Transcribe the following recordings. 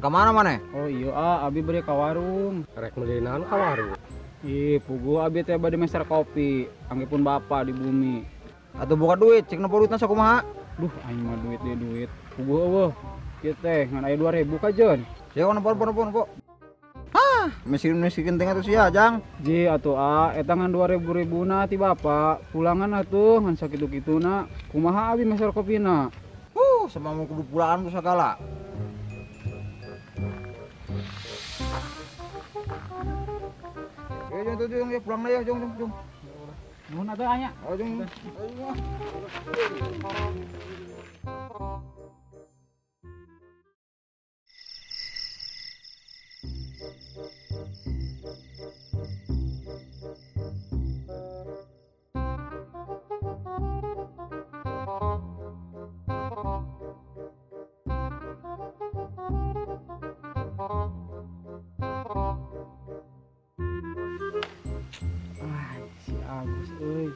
Kemana mana? Oh iya ah, abi beri ka warung. Rek meuli naon ka warung? Ih, puguh abi teh bade meser kopi, anggepun bapak di bumi. Atuh buka duit, cek nempo duitna sakumaha? Duh, aing mah duit deh duit. Puguh eueuh. Ieu teh ngan aya 2000 ka jeun. Sia nempo nempo nempo. Hah, miskin-miskin teh atuh sia, Jang. Ji atuh ah, eta ngan 2000 ribuna ti bapak. Pulangan atuh ngan sakitu-kituna. Kumaha abi meser kopina? Sama mau kudu pulangan ku sagala. Jong tuh jong ya pulang ya jong jong jong. Nuhun atuh anya. Oh jong. Si Agus euy.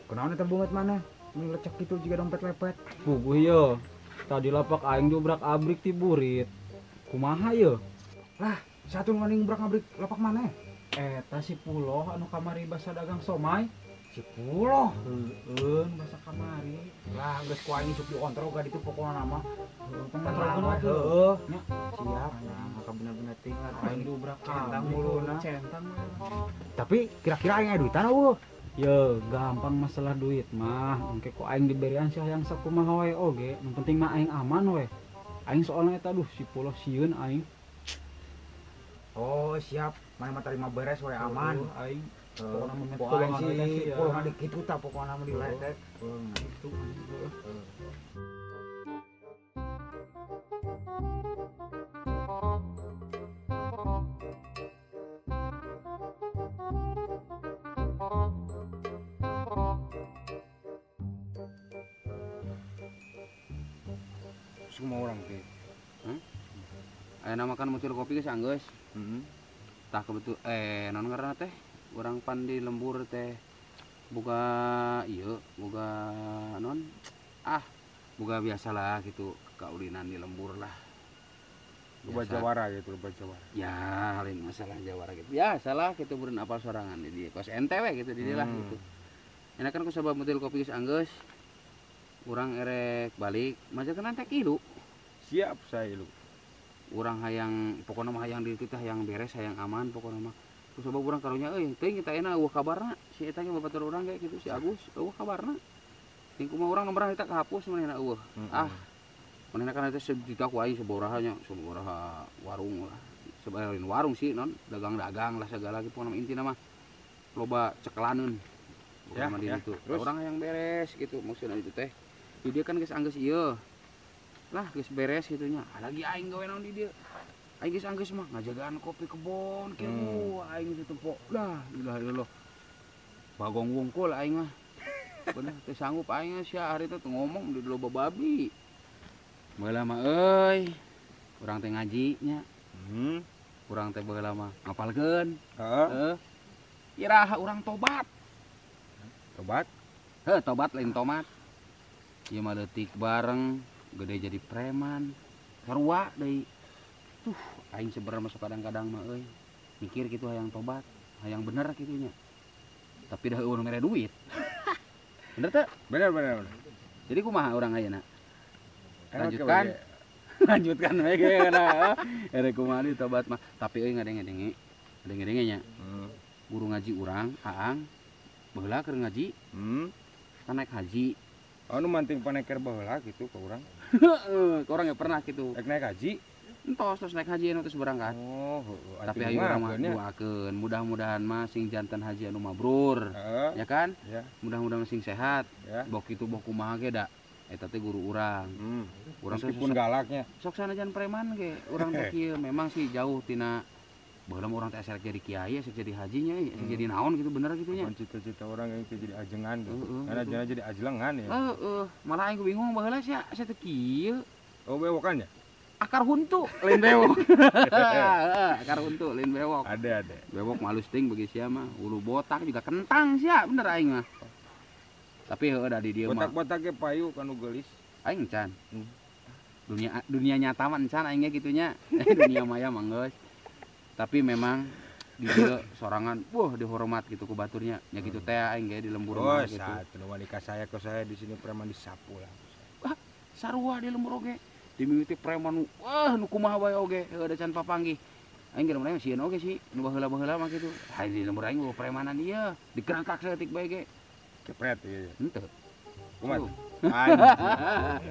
Kunaon eta bunget mana? Lecek kitu jiga dompet lepet. Puguh ye. Tadi lapak aing diobrak-abrik ti burit. Kumaha ye? Lah, satu maning obrak-abrik lapak mana? Eta si Puloh anu kamari basa dagang somai. Si Puloh? Heeh, nu basa kamari. Lah, geus ku aing isuk dikontrol ga ditu pokona mah. Pengontrolkeun atuh. Heeh. Nya, siap. Nah, maka bener-bener tinggal aing diobrak centang muluna. Centang. Tapi kira-kira aing aya duitan eueuh? Ye, gampang masalah duit mah. Engke ku aing diberian sih hayang sakumaha wae oge. Nu penting mah aing aman we. Aing soalna eta duh si Puloh sieun aing. Oh, siap. Mana mah tarima beres we aman. Aing pokona mah aing si Puloh di kitu tah pokona mah diletek. Kitu. Semua orang teh. Aya makan mutil kopi geus anggeus. Tah kebetul naon ngaranna teh? Urang pan di lembur teh boga ieu, boga non ah, boga biasalah gitu kaulinan di lembur lah. Loba jawara gitu, loba jawara. Ya, lain masalah jawara gitu. Ya, salah gitu beureun apal sorangan di dieu. Kos ente we gitu di dieu lah gitu. Enakan ku sabab mutil kopi geus anggeus. Urang erek balik, majakeun teh kilu. Siap saya ilu. Urang hayang pokona mah hayang di ditu teh hayang beres, hayang aman pokona mah. Ku sabab urang karunya euy, teuing kita enak eueuh kabarna si eta ge babatur urang ge kitu si Agus, eueuh kabarna. Ting kumaha urang nomorna eta kahapus manehna eueuh. Ah, manehna kan eta sejuta ku aing sabaraha nya, sabaraha warung lah. Sabaraha warung sih non, dagang-dagang lah segala gitu pokona intina mah loba cekelaneun. Ya, ya. Ditu. Urang hayang beres gitu maksudna itu teh. Di dieu kan geus anggeus ieu. Lah geus beres kitu nya. Lagi aing gawe naon di dieu. Aing geus anggeus mah ngajagaan kopi kebon kieu aing geus tempo. Lah ilah ilallah. Bagong wungkul aing mah. Bener teu sanggup aing sia hari teh ngomong di loba babi. Baheula mah euy. Urang teh ngaji nya. Urang teh baheula mah ngapalkeun. Heeh. Iraha urang tobat. Tobat? Heuh, tobat lain tomat. Ieu mah leutik bareng, gede jadi preman. Sarua deui. Tuh, aing sebenarnya masuk kadang-kadang mah euy. Mikir kitu hayang tobat, hayang bener kitu nya. Tapi dah eueuh mere duit. Bener teu? Bener, bener, bener. Jadi kumaha urang ayeuna? Lanjutkan. Lanjutkan we ge kana. Erek kumaha di tobat mah. Tapi euy ngadenge-denge. Ngadenge-denge nya. Guru ngaji urang, Aang Baheula keur ngaji. Kan naik haji. Anu manting paneker baheula gitu ke urang. Heeh, ke urang ya pernah gitu. Rek naik haji. Entos terus naik haji anu terus berangkat. Oh, heeh. Tapi ayo urang mah doakeun, mudah-mudahan mah sing janten haji anu mabrur. Ya kan? Ya. Mudah-mudahan sing sehat. Ya. Bok kitu bok kumaha ge da. Eta teh guru urang. Urang teh meskipun galaknya. Sok sanajan preman ge urang teh kieu memang sih jauh tina baheula mah urang teh asa jadi kiai, asa jadi hajinya, asa jadi naon gitu bener gitu nya. Cita-cita orang yang jadi ajengan gitu. Heeh. Karena ajengan jadi ajlengan ya. Heeh, malah aing bingung baheula sia asa teh kieu. Oh, bewokan ya? Akar huntu lain bewok. Akar huntu lain bewok. Ada. Bewok malus ting bagi sia mah, ulu botak juga kentang sia bener aing mah. Tapi heueuh da di dieu mah. Botak-botak ge payu kanu geulis. Aing can. Dunia nyata mah encan aing ge kitu nya. Dunia maya mah geus. Tapi memang di dieu sorangan wah dihormat gitu ku baturnya. Nya kitu teh aing ge di lembur mah gitu. Oh, saat nu saya ke saya di sini preman disapu lah. Ah, sarua di lembur oge. Dimimiti preman wah nu kumaha bae oge heueuh da can papanggih. Aing ge mun sieun oge sih nu baheula-baheula mah kitu. Hae di lembur aing eueuh premanan ieu, digerangkak saeutik bae ge. Kepret ieu. Henteu. Kumaha?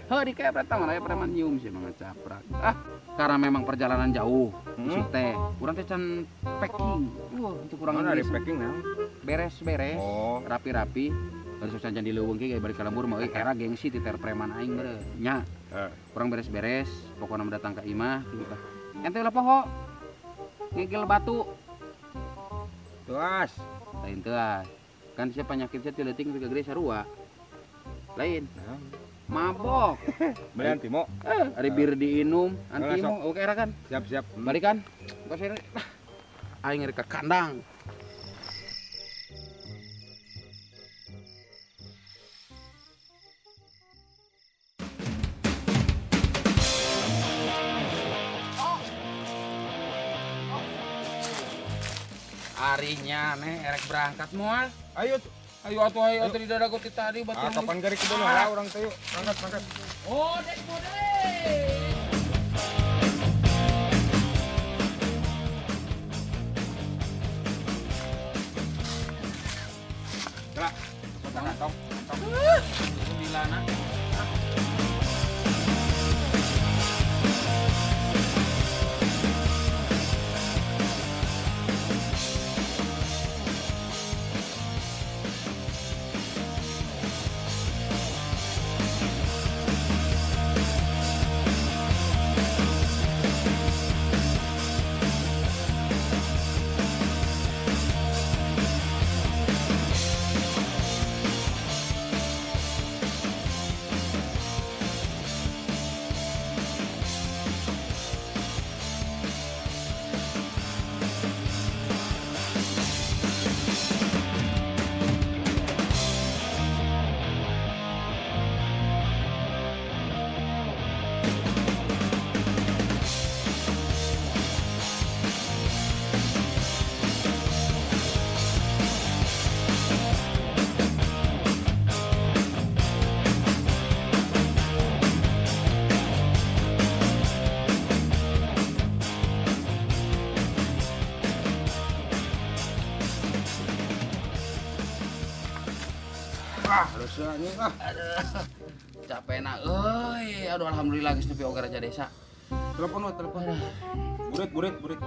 Heuh dikepret tah mana preman nyium sih mah ngacaprak. Ah, karena memang perjalanan jauh. Isuk teh urang teh can packing. Wah, itu kurang ada packing naon? Beres-beres, rapi-rapi. Harus can di leuweung ge balik ka lembur mah euy era gengsi titer preman aing beureum. Nya. Kurang beres-beres, pokona mah datang ka imah kitu tah. Ente ulah poho. Ngegel batu. Tuas. Lain teuas. Kan sia penyakit sia ti leutik nepi ka gede sarua. Lain. Mabok. Beli antimo. Ari bir diinum, antimo oke era kan? Siap-siap. Balikan. Tos aing rek ka kandang. Arinya nih erek berangkat moal. Ayo ayo atuh ayo atuh di dadaku ti tadi batur. Kapan gari kebon lah urang teh yuk. Berangkat. Oh, dek bodek. Gerak. Kantong. Sembilan. Aduh, capek nak, euy. Aduh, alhamdulillah geus nepi oge Raja Desa. Telepon we, telepon. Burit, burit.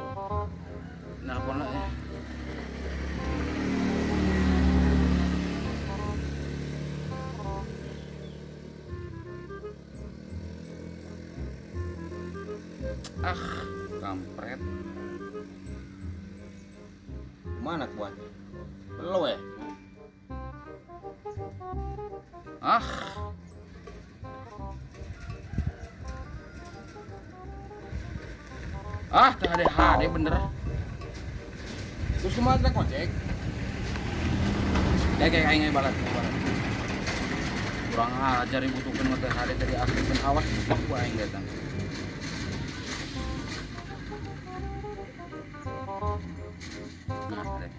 Nelpon lah ya. Ah, kampret. Mana buatnya? Belum ya? Ah. Ah, teh HD bener. Terus kumaha teh ojek? Kayak aing balas. Kurang ajar dibutuhkeun mah teh HD tadi aktifkeun awas bak ku aing datang. Nah, deh.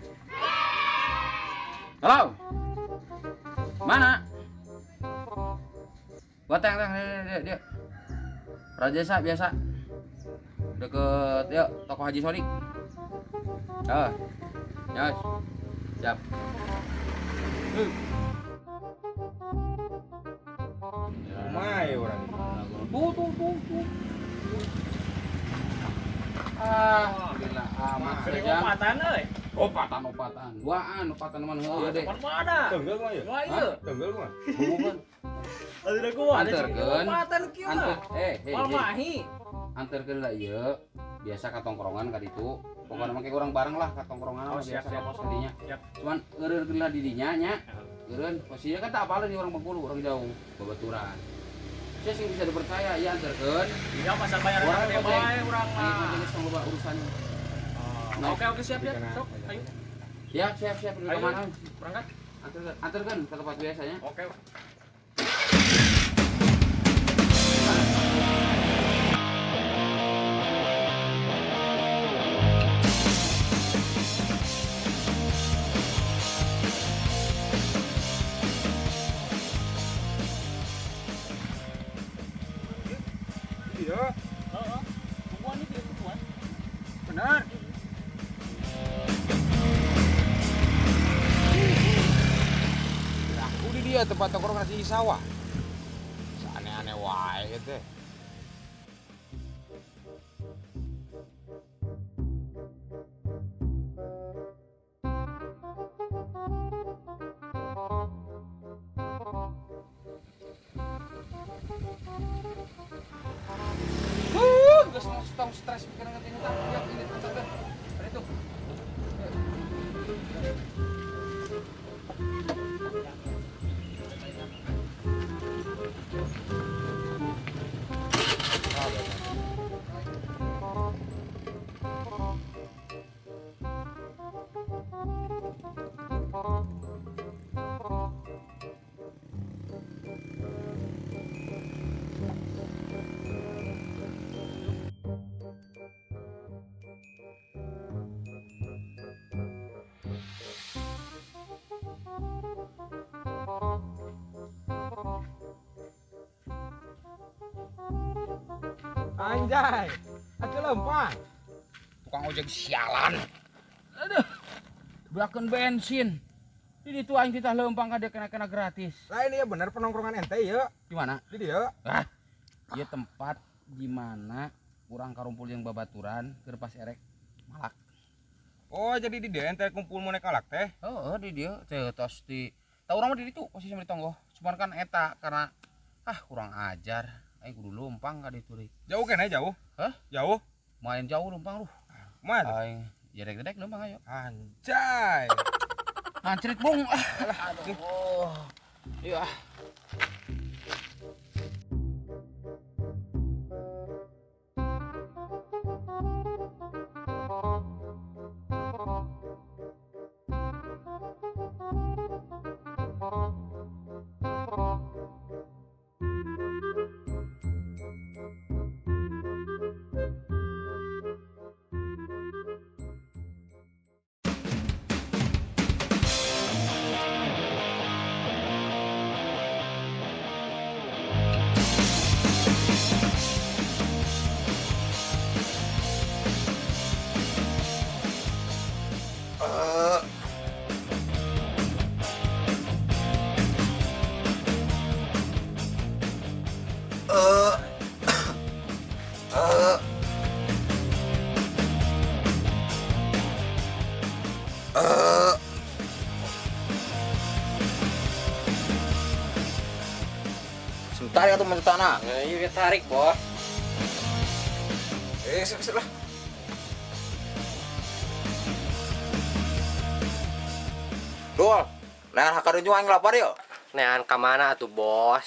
Halo. Mana? Batang, dia. Rajasa biasa. Deket yuk toko Haji Sodik. Ah. Yes. Siap. Kumaha ya urang? Tuh tuh tuh tuh. Ah, gila amat saja. Opatan euy. Opatan. Duaan opatan mah heueuh deh. Mana? Tenggel mah ya? Wah ieu. Tenggel mah. Hubungan. Aduh kumaha Anterkeun. Opatan kieu mah. Anter Mahi. Anterkeun lah ieu. Biasa ka tongkrongan ka ditu. Pokokna mah urang bareng lah ka tongkrongan Oh, biasa siap, ka pos kadinya. Siap. Cuman eureun lah di dinya nya. Eureun posisinya kan tak apaleun di orang Bengkulu, orang jauh, babaturan. Sia sing bisa dipercaya ya anterkeun. Iya pasal bayar Orang teh bae urang mah. Geus tong loba urusan. Oh, Oke oke siap ya. Sok ayo. Siap siap siap di Ayo. mana? Berangkat. Anterkeun ke tempat biasanya. Oke. Iya. Heeh. Tungguan iki tungguan. Benar. Aku di dia tempat tongkrongan si sawah. Aneh-aneh wae gitu. Geus tong stres pikiran ngerti tah. Ya ini anterkeun. Ada itu. Anjay, atuh lempang. Tukang ojek sialan. Aduh. Belakeun bensin. Di ditu aing titah leumpang ka dia kena-kena gratis. Lain ieu bener penongkrongan ente ieu. Di mana? Di dieu. Ah. Ieu tempat di mana urang karumpul jeung babaturan keur pas erek malak. Oh, jadi di dieu ente kumpul mun kalak teh? Heeh, di dieu teh tos di tah urang mah di ditu posisi di tonggoh. Cuman kan eta karena ah kurang ajar. Aing kudu leumpang ka ditu deui. Jauh keneh jauh? Hah? Jauh? Main jauh leumpang lu. Kumaha? Aing jedek-jedek leumpang ayo. Anjay. Ngancrit bung. Aduh. Iya. Tarik atau masuk tanah? Nah, iya tarik, Bos. Lah. Dul, neangan hakarunjung aing lapar yeuh. Neangan ka mana atuh, Bos?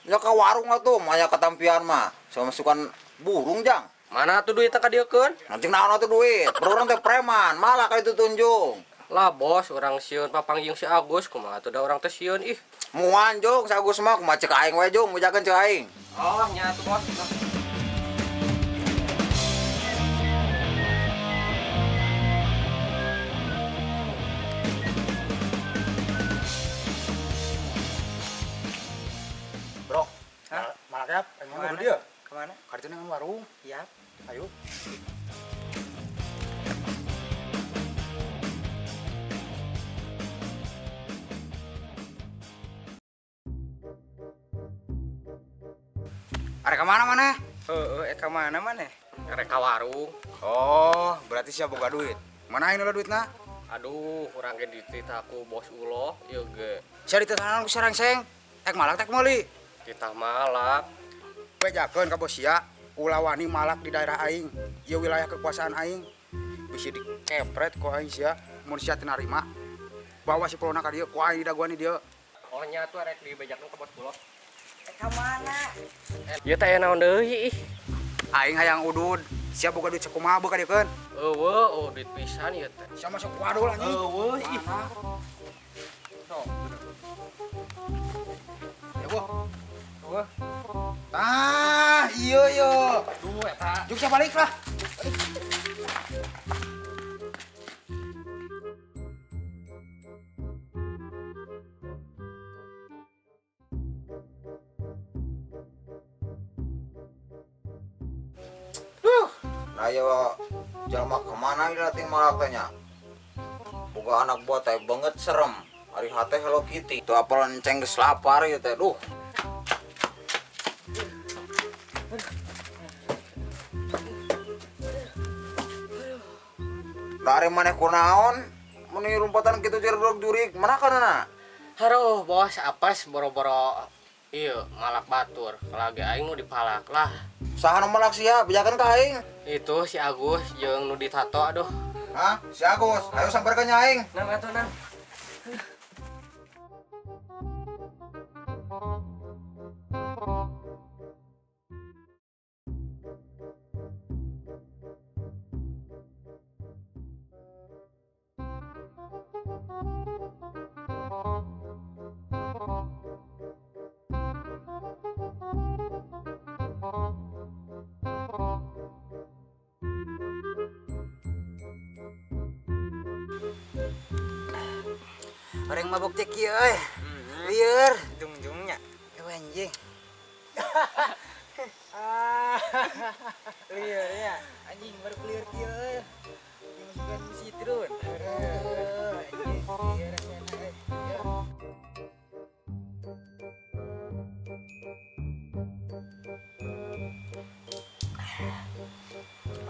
Ya ka warung atuh, maya katampian mah. Sama masukan burung, Jang. Mana atuh duitna ka dieukeun? Anjing naon atuh duit? Berurang teh preman, malah ka itu tunjung. Lah, Bos, urang sieun papanggih si Agus, kumaha atuh da urang teh sieun ih. Muan jung, si Agus mah kumaha ceuk aing we jung, mujakeun ceuk aing. Oh, nya atuh, Bos. Bro, malah ya, pengen dia. Kemana? Kartu dengan warung. Iya. Ayo. Arek ka mana maneh? Heeh, ka mana maneh? Arek ka warung. Oh, berarti sia boga duit. Mana aing duitna? Aduh, urang ge dititah ku bos uloh ieu ge. Sia dititah ku sarengseng. Ek malak tek meuli. Titah malak. Bejakeun ka bos sia, ulah wani malak di daerah aing. Ieu wilayah kekuasaan aing. Bisi dikepret ku aing sia, mun sia teu narima. Bawa si pulona ka dieu, ku aing didaguan di dieu. Oh nya tuh arek dibejakeun ka bos uloh. Ka mana? Ieu teh aya naon deui ih. Aing hayang udud. Sia boga duit sakumaha beuk ka dieu keun? Eueuh, oh duit pisan ieu teh. Sia masuk wadul anjing. Eueuh ih. Sok. Ya boh. Eueuh. Tah, ieu yo. Tuh eta. Juk sia balik lah. Balik. Ayo jalma kemana ini ting malak teh nya? Boga anak buah teh banget serem. Ari hate Hello Kitty. Tuh apal enceng geus lapar ieu teh. Duh. Dari maneh kunaon? Meni lompatan kitu jeruk jurik. Mana kana? Haruh, bos apes boro-boro ieu malak batur. Lagi aing nu dipalak lah. Saha nu malak sia? Bejakeun ka aing. Itu si Agus jeung nu ditato aduh. Hah? Si Agus? Ayo samperkeun nya aing. Nang atuh nang. Orang mabok teh kieu euy. Lieur jungjungnya. Euy anjing. Lieur ya. Anjing baru lieur kieu euy. Dimasukkan sitrun. Anjing lieur rasana euy.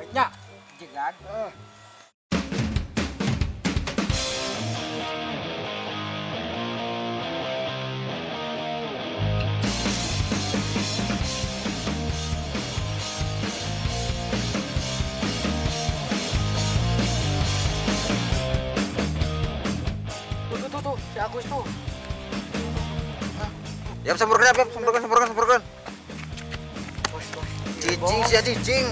Banyak jegan. Tuh, si Agus tuh. Yap, samperkeun, yap, samperkeun. Cicing sia cicing.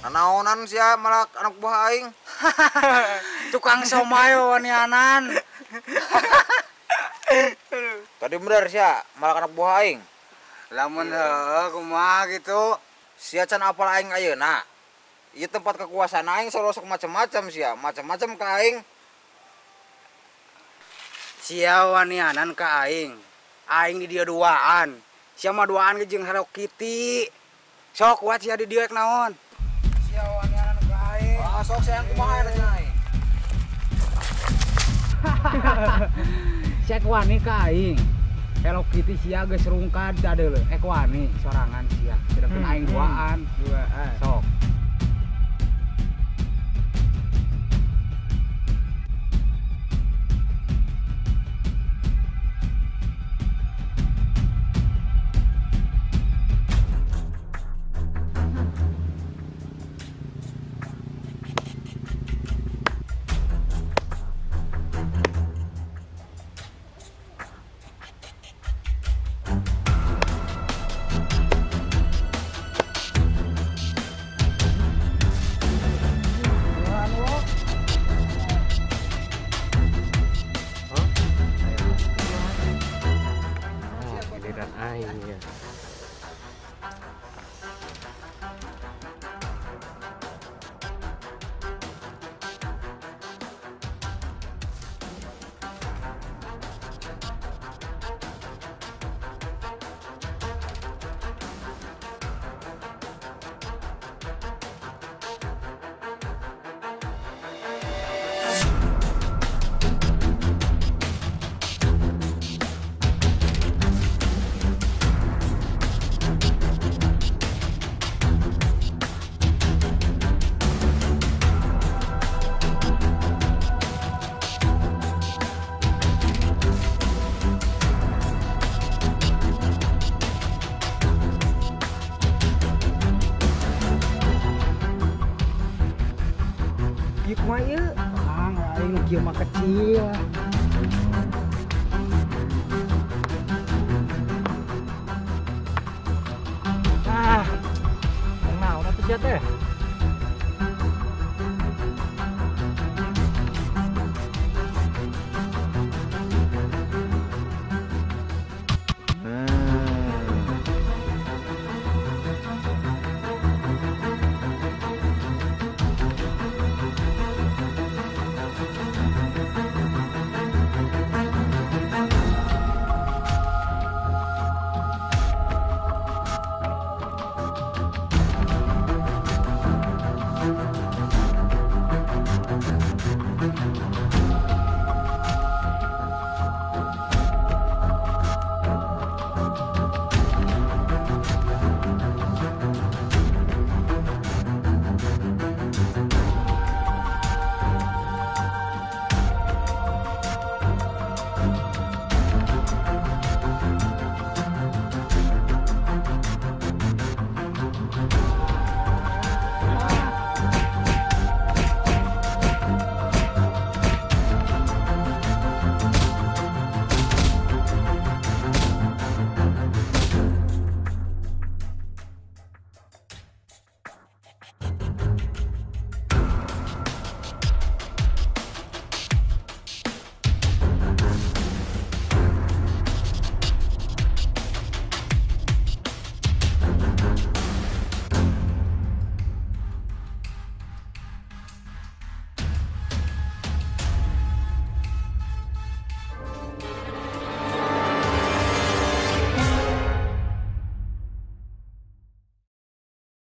Nanaonan sia malak anak buah aing. Tukang somai wanianan. Tadi bener sia malak anak buah aing. Lamun heuh kumaha gitu. Sia can apal aing ayeuna. Ieu tempat kekuasaan aing sosok macam-macam sia, macam-macam ka aing. Sia wanianan ka aing. Aing di dieu duaan. Sia mah duaan ge jeung Hello Kitty. Sok kuat sia di dieu ek naon. Sia wanianan ka aing. Ah, sok sia yang kumaha eta cenah aing. Sia wani ka aing. Hello Kitty sia geus rungkad adeuleu. Ek wani sorangan sia. Sedangkan aing duaan. Duaan. Sok. Kumaha ieu? Kang, aing nu kieu mah kecil. Ah. Naon atuh sia teh?